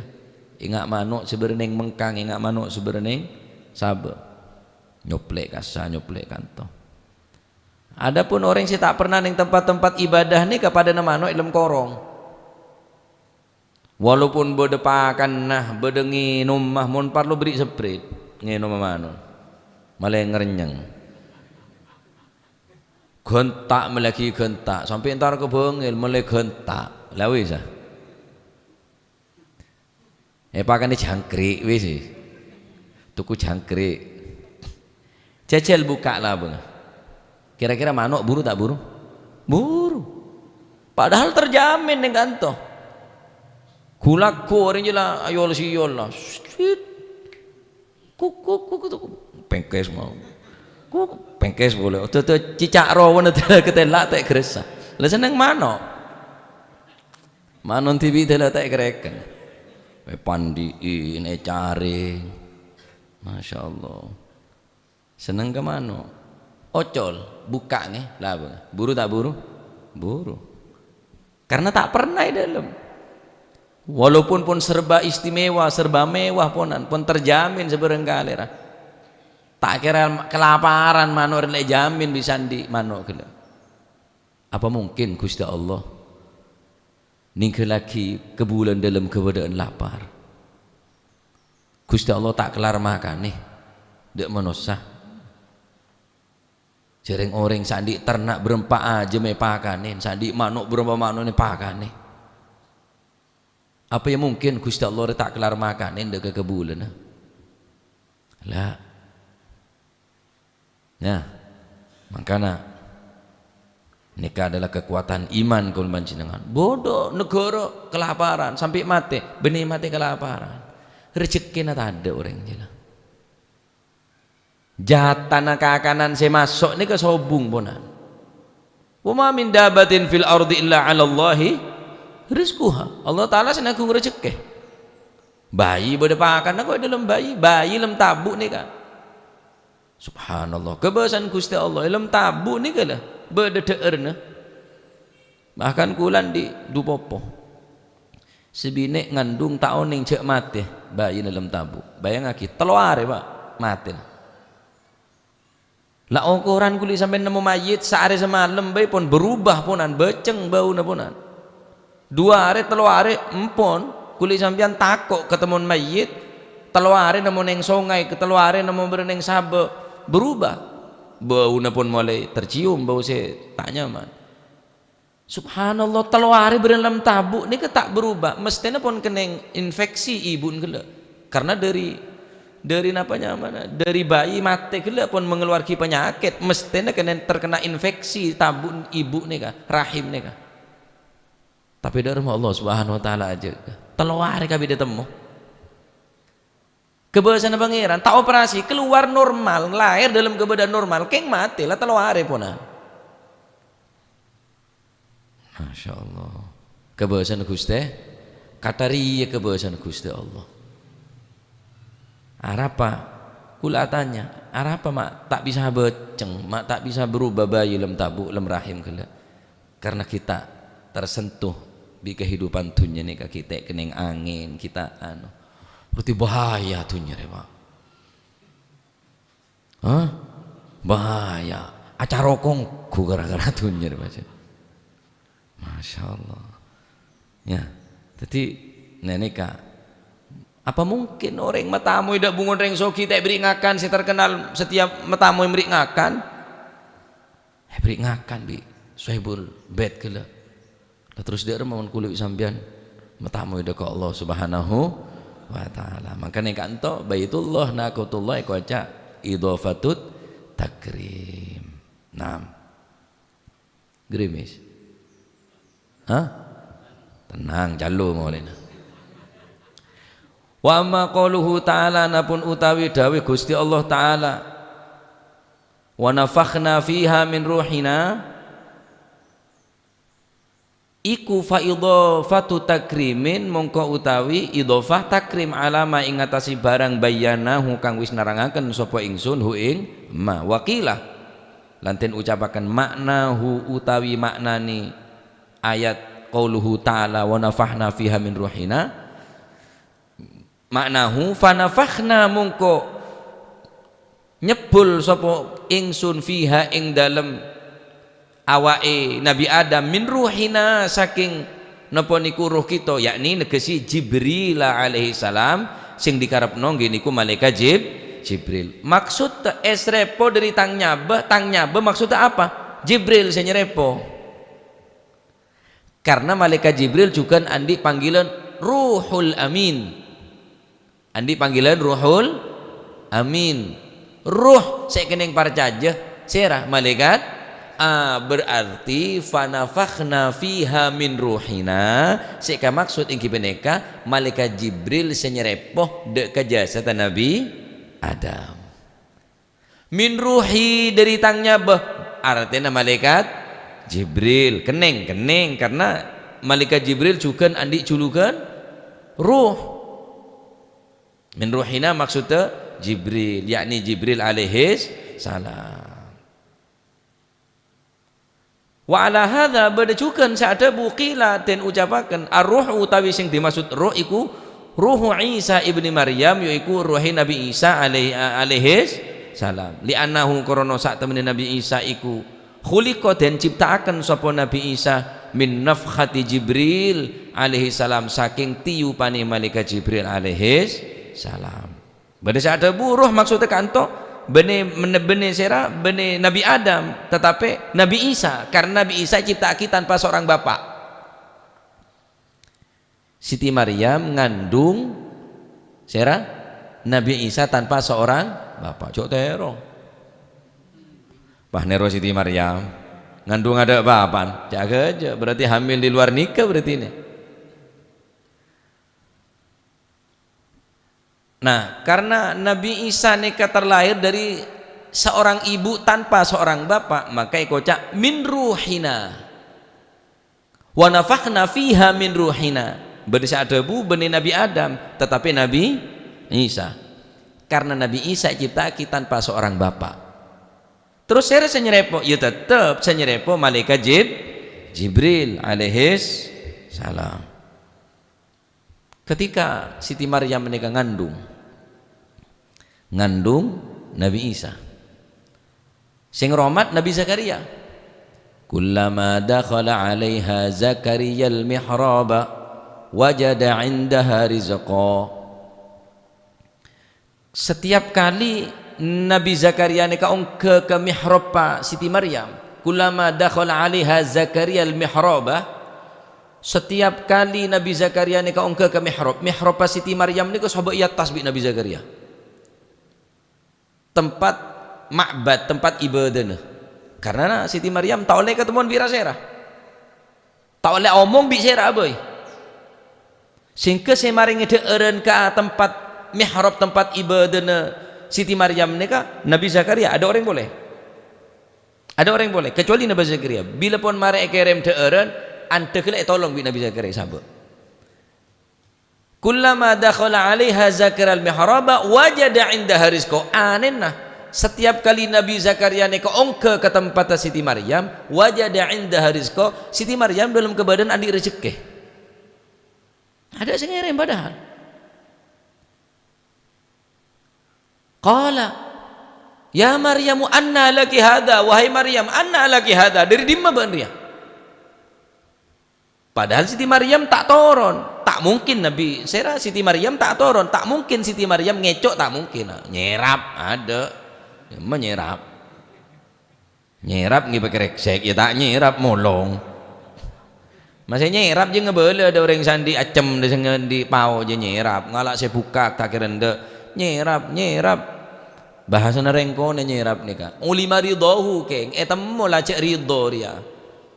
Enga' mano' sè bâdâ neng mengkang, enga' mano' sè bâdâ neng sabâ. Nyoplè' kassa, nyoplè' kanto. Adapun orèng sè ta' pernah neng tempat-tempat ibadah nèka padâna mano' è dâlem korong. Walaupun bâdâ pakanna, bâdâ ngènomma, mon parlo bâri' seprit, ngènomma mano'. Malè ngarènyèng. Ghânta' mellèaghi ghânta', sampè' entar ka bângèl mellè ghânta'. La wis, ah. Èpakanè jhângkrè', wis. Tokoh jhângkrè'. Jhâjhâl bukka' labângnga. Kira-kira mano' buru ta' buru? Buru. Padahal terjamin neng kanto. Gu-lagu orèng jâ la ayol-siyol la. Sweet. Kuk, kuk, kuk, kuk. Pèngkès mau. Kuk, pèngkès polè. Oto, oto, cicak rowan oto ketela' ta' gressa. La senneng mano'. Mano' dhibi' dela ta' kereken. Èpandi'i, ècarèng. Masya Allah. Senneng ka mano'. Ocol, bukka' ngè, la apa? Buru ta' buru? Buru. Karena ta' pernah è dâlem. Walaupun pon serba istimewa, serba mewah ponan, pon terjamin sabârâng kalèra. Ta' kèra kelaparan mano' rè la èjamin bisa andi' mano' ghellâ'. Apa mungkin Ghustè Allah nèngghâllaghi kabulâna dâlem kabâdâ'ân lapar? Ghustè Allah ta' kellar makanè dâ' manossa. Jhâ' rèng-orèng sè andi' terna' bârâmpa ajâm èpakanè, sè andi' mano' bârâmpa mano'na èpakanè. Apa ya mungkin Ghustè Allah rè ta' kellar makanè dâ' ka kabulâna? La. Nah, mangkana nèka adalah kekuatan iman kaulâ panjhennengngan. Bâdâ naghârâ kelaparan sampè' matè, bânnè matè kelaparan. Rejekkèna tadâ' orèng jâ la. Jatana kakanan sè maso' nèka sobung ponan. "Wa ma min dabbatin fil ardi illa 'alallahi rizquha." Allah Ta'ala sè nanggung rejekkè. Bayi bâdâ pakanna kok è dâlem bayi, bayi lem tabu' nèka. Subhanallah, kabâsana Ghustè Allah, è lem tabu' nèka la bâdâ dhâ'ârna. Bahkan kaulâ andi' du popo. Sè binè' ngandung ta' onèng jhâ' matè, bayi è lem tabu'. Bayangaghi, tello arè, Pak, matè. La okoran kulâ sampèyan nemmo mayyit, saarè samalem bhâi pon berubah ponan, bâceng bâuna ponan. Dua arè, tello arè, empon, kulâ sampèyan tako' katemmon mayyit, tello arè nemmo neng songay, tello arè nemmo bârâ neng sabâ', berubah. Bâuna pon molaè tercium, bâu sè ta' nyaman. Subhanallah, tello arè bârâ lem tabu' nèka ta' berubah, mesthèna pon kennèng infeksi ibu'na ghellâ'. Karena dari, dari napa nyamana, dari bayi matè ghellâ' pon mengeluargi penyakit, mesthèna kennèng terkena infeksi tabu' ibu nèka, rahim nèka. Tapè dâ' remma Allah Subhanahu wa Ta'ala ajâgâ. Tello arè kabidhâ temmo. Kabâsana Pangèran, ta' operasi, keluar normal, lahir dalam keadaan normal, kèng matè, la tello arè ponan. Masya Allah. Kabâsana Ghustè, katariya kabâsana Ghustè Allah. Arapa? Kulâ atanya, arapa ma' ta' bisa bâceng, ma' ta' bisa berubah bayi lem tabu', lem rahim ghellâ'? Karena kita tersentuh bi' kehidupan dhunnya nèka, kita kennèng angèn, kita anu. Berarti bahaya dhunnya rè, Pak. Hah? Bahaya. Acarokong gara-gara dhunnya rè, Pak. Masya Allah. Ya. Jadi, nah, nèka. Apa mungkin orèng matamoy dâ' bungon rèng soghi ta' èberri' ngakan, sè terkenal setiap matamoy èberri' ngakan? Èberri' ngakan bi' Sohibul Bait ghellâ'. La terros dâ' remma mon kulâ bi' sampèyan matamoy dâ' ka Allah Subhanahu wa Ta'ala. Mangkana ka'anto Baitullah Naqatullah èkoca' idhofatut takrim. Naam. Gerimis. Hah? Tenang, calo molèna. Wa amma qauluhu ta'ala, napon utawi dawuh Ghustè Allah Ta'ala, "Wa nafakhna fiha min ruhina," iku fa idhofatu takrimin, mongko utawi idhofah takrim, 'ala ma ing atase barang bayyanahu kang wis nerangaken sapa ingsun hu ing ma. Wa qila, lan den ucapaken ma'nahu utawi ma'nane ayat qauluhu ta'ala, "Wa nafakhna fiha min ruhina." Ma'nahu, "Fa nafakhna," mongko nyebbul sapa ingsun, "fiha," ing dalem awake Nabi Adam, "min ruhina," saking Napa niku ruh kèto? Yakni negghâsi Jibril alaihissalam, sing dikarepno ngghi niku malaikat Jib-, Jibril. Maksodda èsrèpo dhâri tang nyabâ, tang nyabâ maksodda apa? Jibril sè nyerèpo. Karna malaikat Jibril jhughân andi' panggilan Ruhul Amin. Andi' panggilan Ruhul Amin. Ruh sè kennèng parcajâ, sèra? Malaikat. Ah, berarti fanafakhna fiha min ruhina, sè èkamaksod èngghi panèka malaikat Jibril sè nyerèpo dhâ' ka jasadda Nabi Adam. Min ruhi, dhâri tang nyabâ, artèna malaikat Jibril. Kennèng, kennèng, karna malaikat Jibril jhughân andi' julugan ruh. Min ruhina maksodda Jibril, yakni Jibril alaihis salam. Wa ala hadza, bâdâ jhughân sè adhâbu qila, den ucapaken, ar-ruhu utawi sing dimaksud ruh iku ruhu Isa ibni Maryam, yaiku ruhe Nabi Isa alaihi, alaihis salam. Li'annahu, krana satemene Nabi Isa iku khuliqa, den ciptaaken sapa Nabi Isa min nafkhati Jibril alaihi salam, saking tiyupane malaikat Jibril alaihis salam. Bâdâ sè adhâbu, "Ruh maksodda kanto bânnè, men-, bânnè sèra, bânnè Nabi Adam, tetapi Nabi Isa, karena Nabi Isa ciptaaghi tanpa seorang bapak." Siti Maryam ngandung sèra Nabi Isa tanpa seorang bapak. Jhâ' tèro. Pas nèro Siti Maryam, ngandung adâ' bapa'na. Jhâ' ghâjâ, berarti hamil di luar nikah berarti ini. Nah, karena Nabi Isa nèka terlahir dari seorang ibu tanpa seorang bapak, maka èkoca' min ruhina. "Wa nafakhna fiha min ruhina." Bâdâ sè adhâbu bânnè Nabi Adam, tetapi Nabi Isa. Karena Nabi Isa èciptaaghi tanpa seorang bapak. Terros sèra sè nyerèpo? Ya, tettep sè nyerèpo malaikat Jib-, Jibril alaihis salam. Ketika Siti Maryam nèka ngandung, ngandung Nabi Isa. Sè ngromat Nabi Zakaria. "Kullama dakhala 'alaiha Zakariyal mihraba wajada 'indaha rizqa." Setiap kali Nabi Zakaria nèka ongghâ ka mihrabba Siti Maryam, "Kullama dakhala 'alaiha Zakariyal mihraba," setiap kali Nabi Zakaria nèka ongghâ ka mihrab, mihrabba Siti Maryam nèka sabâ' è attas bi' Nabi Zakaria. Tempat ma'bad, tempat ibadana. Karena Siti Maryam ta' ollè katemmowan bi' ra-sèra. Ta' ollè omong bi' sèra bhâi. Sehingga sè marèngè dhâ'ârân ka tempat mihrab, tempat ibadana Siti Maryam nèka Nabi Zakaria, adâ' orèng polè. Adâ' orèng polè, kecuali Nabi Zakaria. Bilâ pon marè èkèrèm dhâ'ârân, andhâ ghellâ' ètolong bi' Nabi Zakaria sabâ'. "Kullama dakhala 'alaiha Zakariyal mihraba wajada 'indaha rizqa." Anèna, setiap kali Nabi Zakaria nèka ongghâ ka tempatta Siti Maryam, wajada 'indaha rizqa, Siti Maryam dâlem kabâdâ'ân andi' rejekkè. Adâ' sè ngèrèm padahal. Qala, "Ya Maryamu, anna laki hadha?" Wahai Maryam, anna laki hadha? Dâri dimma bâ'na rèya? Padahal Siti Maryam ta' toron. Ta' mungkin Nabi, sèra Siti Maryam ta' toron. Ta' mungkin Siti Maryam ngèco', ta' mungkin. Nyèrap, adâ'. Dimma nyèrap? Nyèrap ngghi pèkkèr èksèk, ya ta' nyèrap molong. Masè nyèrap jâ ngabâlâ adâ' orèng sè andi' accem, sè andi' pao jâ nyèrap, ngala' sè bukak ta' kèra endâ'. Nyèrap, nyèrap. Bhâsana rèng konè nyèrap nèka. Ulima ridhahu, kèng. Ètemmo la jâ' ridha rèya.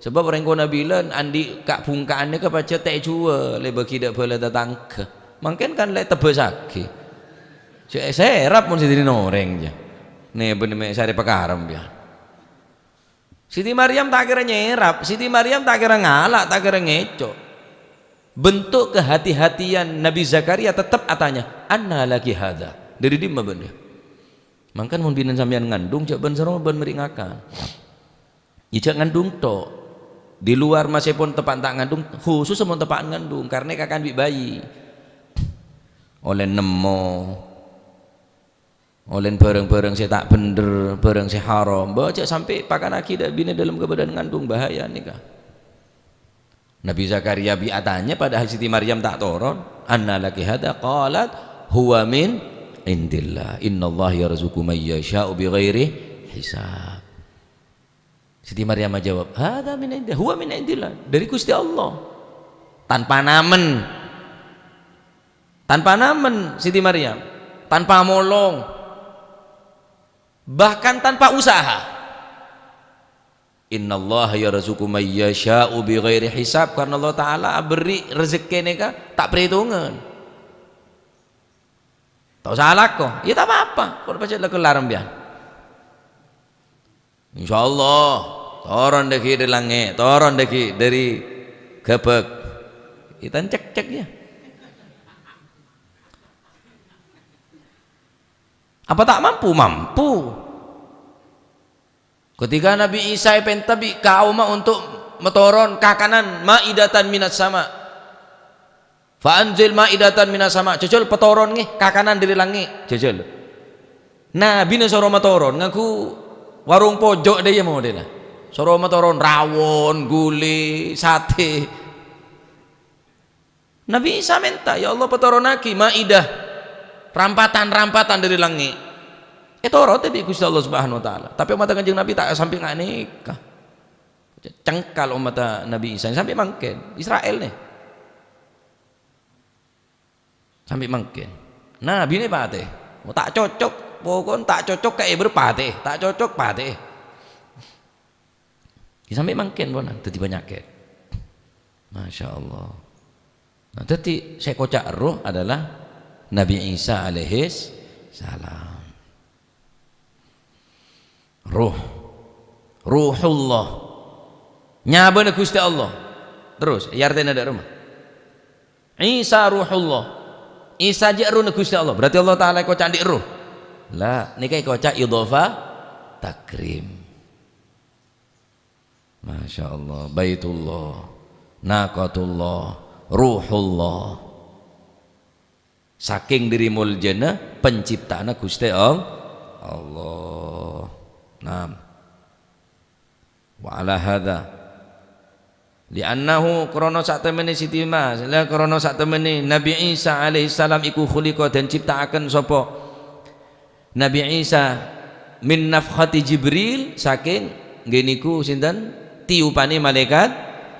Sabâb rèng konè bilân andi' ka'-bhungka'an nèka pajhât ta' èjhuwâl, èbâghi dâ' bhâlâ tatangghâ. Mangkèn kan la ètebbhâsaghi. Jâ' èsèrap mon sè dâddhina orèng jâ. Nè bânnè mè' sarè pakarem, yâ. Siti Maryam ta' kèra nyèrap, Siti Maryam ta' kèra ngala', ta' kèra ngèco'. Bentuk kehati-hatian Nabi Zakaria tetep atanya, "Anna laki hadha?" Dâri dimma bâ'na? Mangkana mon binèna sampèyan ngandung, jâ' bân-sarombân mèrè ngakan. Iyâ, jâ' ngandung tok. Di luar masèpon teppa' ta' ngandung, khusus mon teppa' ngandung, karna èkakan bi' bayi. Ollè nemmo. Ollè bhârâng-bhârâng sè ta' bhendher, bhârâng sè haram, bâ, jâ' sampè' pakannaghi dâ-, binè dâlem kabâdâ'ân ngandung, bahaya nèka. Nabi Zakaria bi' atanya, padahal Siti Maryam ta' toron. "Anna laki hadza?" Qalat, "Huwa min indillah. Innallaha yarzuqu may yasha'u bighairi hisab." Siti Maryam ajawab, "Hadza min indillah, huwa min indillah." Dari Gusti Allah. Tanpa namen. Tanpa namen Siti Maryam. Tanpa molong. Bahkan tanpa usaha. "Innallaha yarzuqu may yasha'u bighairi hisab." Karena Allah Ta'ala aberri' rezekke neka ta' perhitungan. Ta' osa alako, ya ta' pa-apa. Kok pajhât la kellar sampèyan. Insyaallah, toron dhâggi' dhâri langngè', toron dhâggi' dhâri ghâbâk. Kita cek-cek ya. Apa ta' mampu? Mampu. Ketika Nabi Isa èpènta bi' kaumma untuk matoron kakanan, "Ma'idatan minas sama'." "Fa anzil ma'idatan minas sama'." Jhâjhâl patoron ngè kakanan dhâri langngè'. Jhâjhâl. Nabina soro matoron ngangghu warung pojok dhâ' iyâ modella. Soro matoron rawon, ghulè, satè. Nabi Isa mènta, "Ya Allah, patoronnaghi ma'idah, rampatan-rampatan dhâri langngè'." Ètoro'è bi' Gusti Allah Subhanahu wa Ta'ala. Tapè ommatta Kanjeng Nabi ta' sampè' nga' nèka. Cengkal ommatta Nabi Isa sampè' mangkèn. Isra'il nè. Sampè' mangkèn. Nabi nè patè. Mon ta' cocok, pokokna ta' cocok ka èbâr patè. Ta' cocok patè. Ya, sampè' mangkèn pon dhâddhi panyakèt. Masya Allah. Nah, dhâddhi sè èkoca' roh adalah Nabi Isa alaihis salam. Roh. Ruhullah. Nyabâna Ghustè Allah. Terros, iyâ artèna dâ' remma. Isa Ruhullah. Isa jâ' rohna Ghustè Allah. Berarti Allah Ta'ala èkoca' andi' roh? La, nèka èkoca' idhofah takrim. Masya Allah, Baitullah, Naqatullah, Ruhullah. Sakèng dhâri moljâna pencipta'anna Ghustè All-, Allah. Naam. Wa ala hadza. Li'annahu, krana satemene Siti Ma-, la krana satemene Nabi Isa alaihissalam iku khuliqa den cipta'aken sapa Nabi Isa min nafkhati Jibril, saking nggih niku sinten? Tiupane malaikat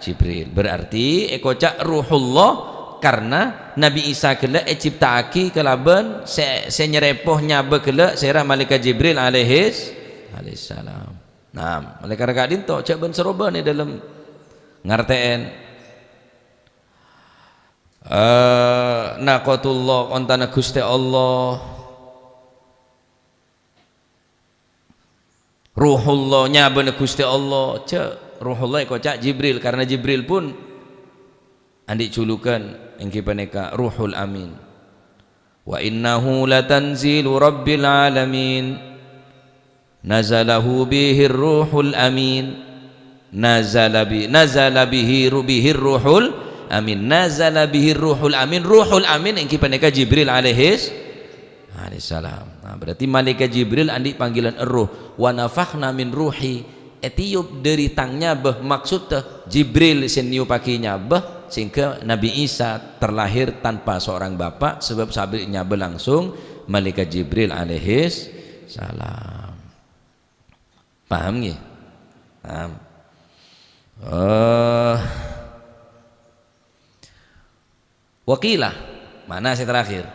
Jibril. Berarti ekoca' Ruhullah karena Nabi Isa gella' ecipta'agi kalaban se, se nyerepo nyaba gella' sera malaikat Jibril alaihis, alaihissalam. Nah, oleh karena ka'dinto, ja' ban-saroban e dhalem ngarte'en. Eh, naqatullah, ontana Guste Allah. Ruhullah, nyabana Guste Allah. Ja', Ruhullah ekoca' Jibril, karena Jibril pun andi' julukan, enggi paneka Ruhul Amin. "Wa innahu latanzilu rabbil alamin. Nazalahu bihir ruhul amin." Nazala bi-, nazala bihi ru-, bihir ruhul amin. Nazala bihir ruhul amin. Ruhul amin enggi paneka Jibril alaihis, alaihissalam. Nah, berarti malaikat Jibril andi' panggilan erruh. "Wa nafakhna min ruhi." Etiup dhari tang nyaba, maksudda Jibril se niupagi nyaba, sehingga Nabi Isa terlahir tanpa seorang bapak, sebab sabi nyaba langsung malaikat Jibril alaihis salam. Paham nggih? Paham. Eh, Wa qila, ma'na se terakhir.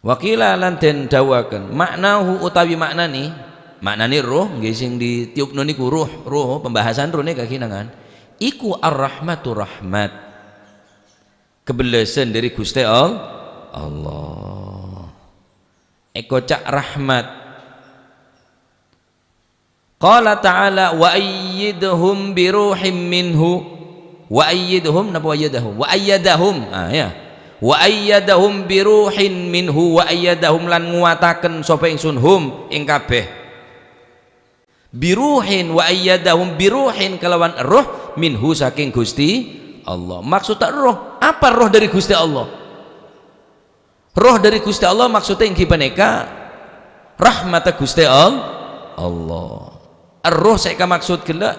Wa qila lan den dawuaken, ma'nahu utawi ma'nane, ma'nane roh, nggih sing ditiupno niku roh, roh, pembahasan roh neka khinangan. Iku ar-rahmatu rahmat. Kebellasan dari Guste All-, Allah. Ekoca' rahmat. Qala ta'ala, "Wa ayyidhum bi ruhim minhu." Wa ayyidhum, napa wa ayyadahum? Wa ayyadahum. Ah, ya. "Wa ayyadahum bi ruhin minhu wa ayyadahum," lan nguataken sapa ingsun hum ing kabeh. Bi ruhin, "Wa ayyadahum bi ruhin," kalawan roh minhu saking Gusti Allah. Maksudda roh, apa roh dari Gusti Allah? Roh dari Gusti Allah maksudnya enggi paneka rahmatta Gusti All-, Allah. Roh se kamaksud gella'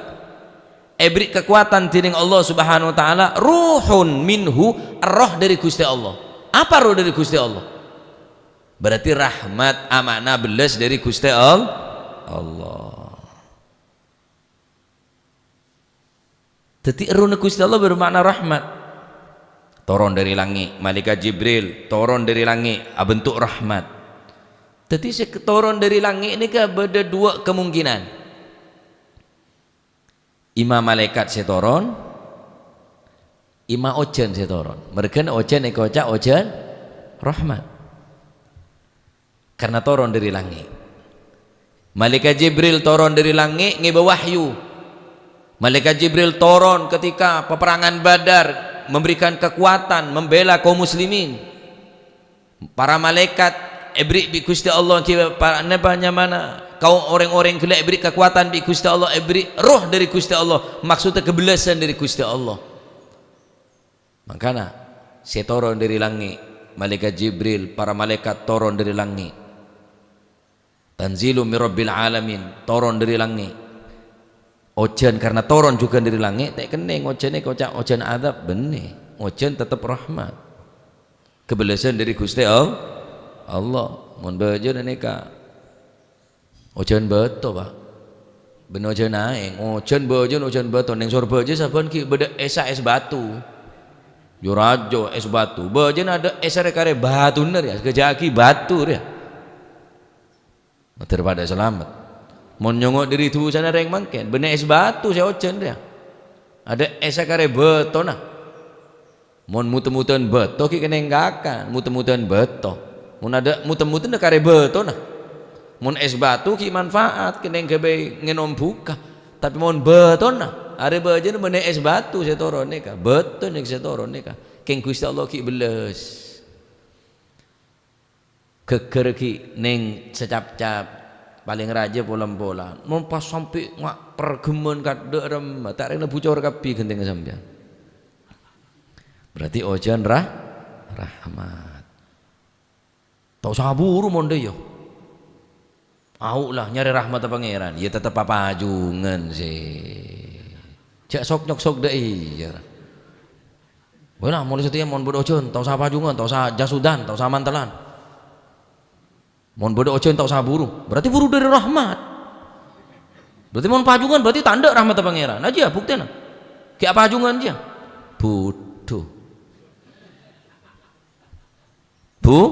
èbèrri' kakowadhân dhinèng Allah Subhanahu wa Ta'ala, ruhun minhu, erroh dhâri Ghustè Allah. Apa erroh dhâri Ghustè Allah? Berarti rahmat, amana bellas dhâri Ghustè All-, Allah. Dhâddhi, errohna Ghustè Allah bermakna rahmat. Toron dhâri langngè', Malaikat Jibril toron dhâri langngè', abentuk rahmat. Dhâddhi, sè toron dhâri langngè' nèka bâdâ duwâ' kemungkinan. Imma malaèkat sè toron, imma ojhân sè toron. Merghâna ojhân èkoca' ojhân rahmat. Karna toron dhâri langngè'. Malaikat Jibril toron dhâri langngè' ngèbâ wahyu. Malaikat Jibril toron ketika peperangan Badar, memberikan kekuatan, membela kaum muslimin. Para malaèkat èbèrri' bi' Ghustè Allah, ghi-, pa-, napa nyamana, kaum orèng-orèng ghellâ' èbèrri' kakowadhân bi' Ghustè Allah, èbèrri' roh dhâri Ghustè Allah, maksoddhâ kabellasân dhâri Ghustè Allah. Mangkana, sè toron dhâri langngè', Malaikat Jibril, para malaèkat toron dhâri langngè'. Tanzilun min Rabbil Alamin, toron dhâri langngè'. Ojhân karna toron jhughân dhâri langngè', ta' kennèng ojhân èkoca' ojhân adzab, bânnè. Ojhân tettep rahmat. Kabellasân dhâri Ghustè All-, Allah. Mon bâjâna nèka ojhân bâto, Pa'. Bânnè ojhân aèng, ojhân bâjâna, ojhân bâto. Neng Sorbhâjâ sabbhân ghi' bâdâ èssa ès batu. Jâ rajâ ès batu. Bâjâna adâ' èssa rè-karè bâtuna rèya, sakejjhâ' aghi' batu rèya. Dâripadâ salamet. Mon nyongngo' dhâri dhusana rèng mangkèn, bânnè ès batu sè ojhân rèya. Adâ' èssa karè bâtona. Mon mot-moddhân bâto ghi' kennèng kakan, mot-moddhân bâto. Mon adâ' mot-moddhânna karè bâtona. Mon ès batu ghi' manfaat, kennèng ghâbây ngènom bhuka. Tapè mon bâtona, arè bâjâna bânnè ès batu sè toron nèka, bâto nèka sè toron nèka. Kèng Ghustè Allah ghi' bellas. Ghâgghâr ghi' neng sacapcap, palèng rajâ pol-empolan. Mon pas sampè' nga' parghemman kaddhâ' remma, ta' rèng bucor kabbhi ghântengnga sampèyan. Berarti ojhân rah-, rahmat. Ta' osa aburu mon dâ' iyâ. Au la nyarè rahmatta Pangèran, iyâ tettep apajungan sè. Jhâ' sok-nyoksok dâ' iyâ. Wèla, mon satèya mon bâdâ ojhân, ta' osa apajungan, ta' osa jasudan, ta' osa mantellan. Mon bâdâ ojhân, ta' osa buru. Berarti buru dâri rahmat. Berarti mon pajungan, berarti tandhâ rahmatta Pangèran. Nah, jiyâ buktèna. Ghi' apajungan jiyâ. Budhu. Bu-,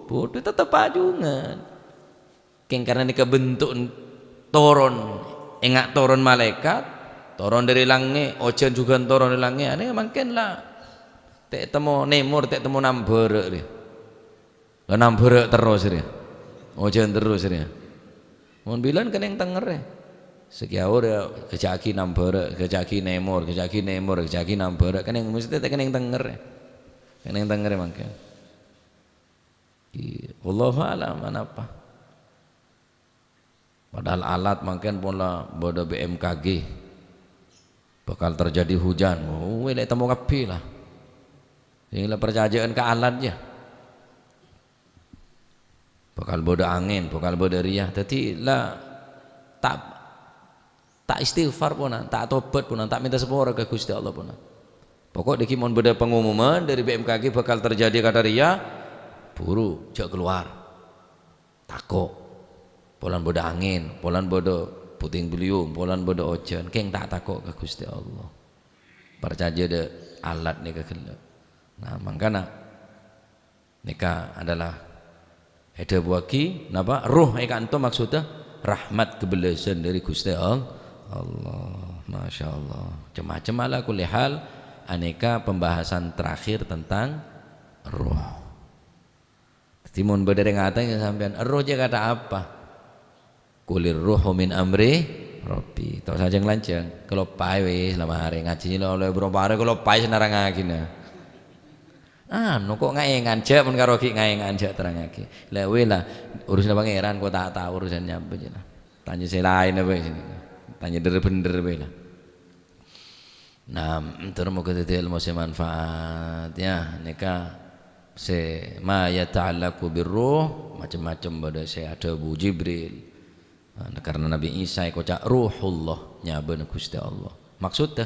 budhu tettep pajungan. Kèng karna nèka bentuk toron, enga' toron malaèkat, toron dâri langngè', ojhân jhughân toron dâri langngè', anè mangkèn la ta' temmo nèmor, ta' temmo nambhârâ' rè. La nambhârâ' terros rè. Ojhân terros rè. Mon bilân kennèng tèngngèrrè. Sakèya orèng ghâjâ'aghi nambhârâ', ghâjâ'aghi nèmor, ghâjâ'aghi nèmor, ghâjâ'aghi nambhârâ', kennèng mestè ta' kennèng tèngngèrrè. Kennèng tèngngèrrè mangkèn. Iyâ, wallahu a'lam anapa. Padahal alat mangkèn pola bâdâ B M K G. Bakal terjadi hujan. Oh, la ètemmo kabbhi la. Sè la parcajâ'ân ka alat jiyâ. Bakal bâdâ angèn, bakal bâdâ riyah. Dhâddhi la ta', ta' istighfar ponan, ta' tobat ponan, ta' mènta sapora ka Ghustè Allah ponan. Pokok dhâggi' mon bâdâ pengumuman dâri B M K G bakal terjadi kata riyah, buru jhâ' kalowar. Tako'. Polana bâdâ angèn, polana bâdâ puting beliung, polana bâdâ ojhân, kèng ta' tako' ka Ghustè Allah. Parcajâ dâ' alat nèka ghellâ'. Nah, mangkana nèka adalah èdhâbuwâghi, napa? Roh è ka'anto maksoddhâ rahmat kabellasân dâri Ghustè All-, Allah. Masya Allah. Macem-macem ala kulli hal, anèka pembahasan terakhir tentang roh. Dhâddhi, mon bâdâ rèng atanya sampèyan, "Erroh jiyâ kata apa?" "Qulir ruhu min amri Rabbi." Ta' osa jhâng-lanjhâng. Kaloppaè wis, la marè ngajhi lo-, lo-, buru parè kaloppaè sè nerrangngaghi, nah. Anu, kok ngaèngan, jhâ' mon karo ghi' ngaèngan, jhâ' terrangngaghi. La, wè la, urusanna Pangèran, kok ta' tao urusanna apa, jhâ' la. Tanya sè laèn apa sini. Tanya dhâr-bhendhâr bhâi la. Nah, terro moga dhâddhi èlmo sè manfaat, ya. Nèka sè ma yata'allaqu bir ruh, macem-macem bâdâ sè adhâbu Jibril. Nah, karena Nabi Isa èkoca' Ruhullah, nyabâna Ghustè Allah. Maksodda,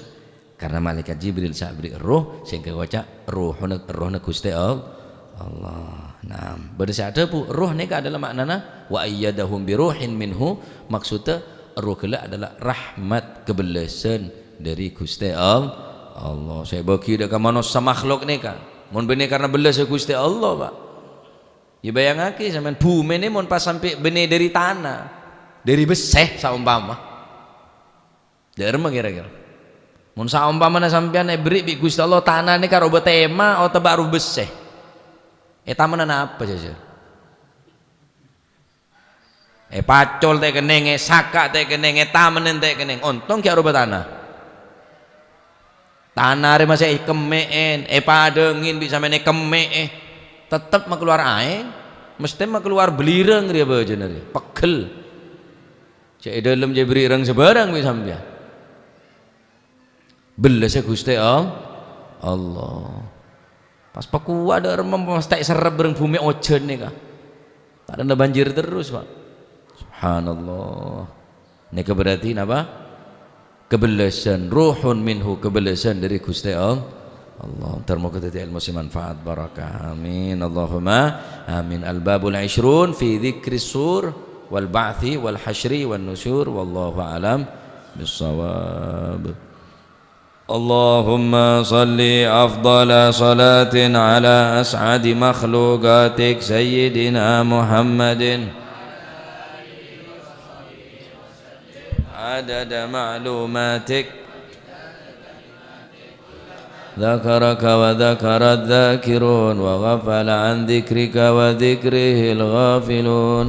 karna Malaikat Jibril sè aberri' erroh, sehingga èkoca' errohna, errohna Ghustè All-, Allah. Naam. Bâdâ sè adhâbu, erroh nèka adalah ma'nana, "Wa ayyadahum bi ruhin minhu." Maksodda, erroh ghellâ' adalah rahmat, kabellasân dâri Ghustè All-, Allah. Sè èbâgi dâ' ka manossa makhluk nèka. Mon bânnè karna bellassa Ghustè Allah, Pak. Yâ, bâjângaghi sampèyan, bhumè nè mon pas sampè' bânnè dâri tana, dâri bessè saompama. Dâ'remma kèra-kèra? Mon saompamana sampèyan èberri' bi' Ghustè Allah tana nè karobâ tèma otabâ karobâ bessè, ètamana napa, jhâjhâ? Èpacol ta' kennèng, èsaka' ta' kennèng, ètamanè ta' kennèng. Ontong ghi' arobâ tana. Tana rè masè èkemmè'è, èpadângè bi' sampèyan èkemmè'è. Tettep makalowar aèng, mestè makalowar belireng rèya bâjâna rèya. Pegghel. Jhâ' è dâlem jhâ' èberri' rèng sabârâng bi' sampèyan. Bellassa Ghustè All-, Allah. Pas pakowa dâ' remma pas ta' èserrep bâreng bhumè ojhân nèka. Ta' kennèng banjir terros, Pak. Subhanallah. Nèka berarti napa? Kabellasân, ruhun minhu, kabellasân dâri Ghustè All-, Allah. Entar moghâ dhâddhi èlmo sè manfaat, barakah. Amin. Allahumma amin. Al-babul ishrun fi dzikris sur wal ba'tsi wal hasyri wan nusyur. Wallahu a'lam bissawab. اللهم صل أفضل صلاة على أسعد مخلوقاتك سيدنا محمد عدد معلوماتك. ذكرك وذكر الذاكرون وغفل عن ذكرك وذكره الغافلون.